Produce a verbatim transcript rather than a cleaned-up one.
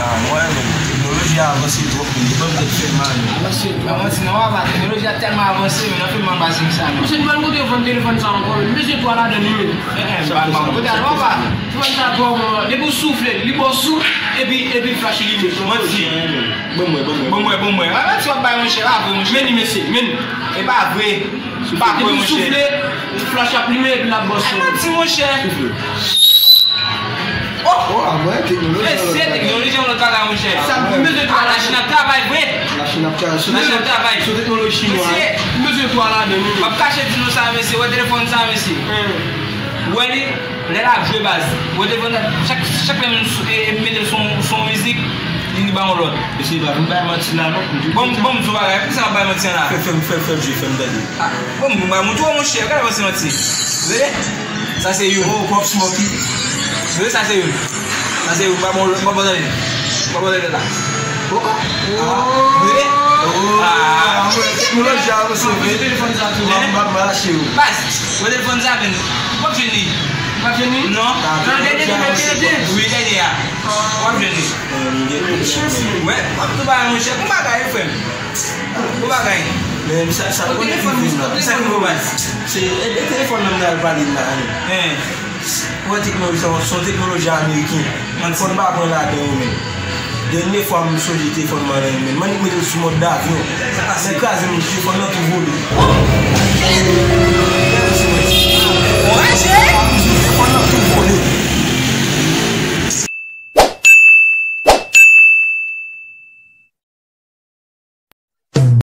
Ah, mwen, men, teknoloji a avanse twòp, men li ban m tèt fè mal, men. Avanse, pa manti, non, papa, teknoloji a tèlman avanse, men nan fè m mal pase sa, men. Mesye, nou pa konn kote yo vann telefòn sa ankò, men. Mesye, twa ladan li, men. Eh, eh, pa, pa, kote a, non, papa. Telefòn sa twò bon, depi w soufle, li ba w sou, epi, epi flash li limen. Manti. Bon, mwen, bon, mwen. Bon, mwen, bon, mwen. Ah, manti w ap bay, monchè, pa vre, monchè. Men li, mesye, men li. E pa vre. Pa kwè, monchè. Depi w soufle, flash ap limen, epi l ap ba w sou. Ah, manti, monchè. Soufle. Oh! Oh, a mwen, teknoloji. Mesye, teknoloji an lòt bagay, monchè. Sa, m bezwen twa. Ah, lachin ap travay vre. Lachin ap travay. Lachin ap travay. Sou teknoloji chinwa. Mesye, m bezwen twa ladan, wi. M ap kache di nou sa, mesye. Wè telefòn sa, mesye. Wè li, lè l ap jwe baz. Wè telefòn sa, chak, chak lè m, e, e, mete l sou, sou yon mizik, li, li ba yon lòt. Mesye, pa vin bay manti la, non. Bon, bon, m di w bagay, poukisa m ap bay manti an la? Fè, fè, fè, fè, fè, fè m tande. Ah, bon, m, m, montre w, monchè, gade manti, manti. Vle? Sa se youn. Oh, Pop Smoky. Vle, sa se youn. Sa se youn. Ba bon, ba bon, tande. Ba bon, tande la. Oh, oh. Ah, vle? Oh, ah, mwen, teknoloji a avanse vre. Telefòn sa tou. Hein? M, m, m rache yo. Baz, wè telefòn sa, men. W ap jwenn li. W ap jwenn li? Non. Ah, non, dènye ki mete yo te. Wi, dènye a. W ap jwenn li. Wè, w ap tou bagay, monchè. Bon bagay, frè m. Bon bagay. Men sa, sa, bon, telefòn, bon, sa ki bon, baz. Se, e, e telefòn nan m al pale la, hein. Hein. Wè teknoloji, se yon, se yon teknoloji ameriken. Fò n pa pran ladan yo, men. Dènye fwa m sonje telefòn mwen nan men m. Mwen mete l sou mòd avyon. Sa pase? Mwen kraze m, telefòn nan tou vole. Bon, raje.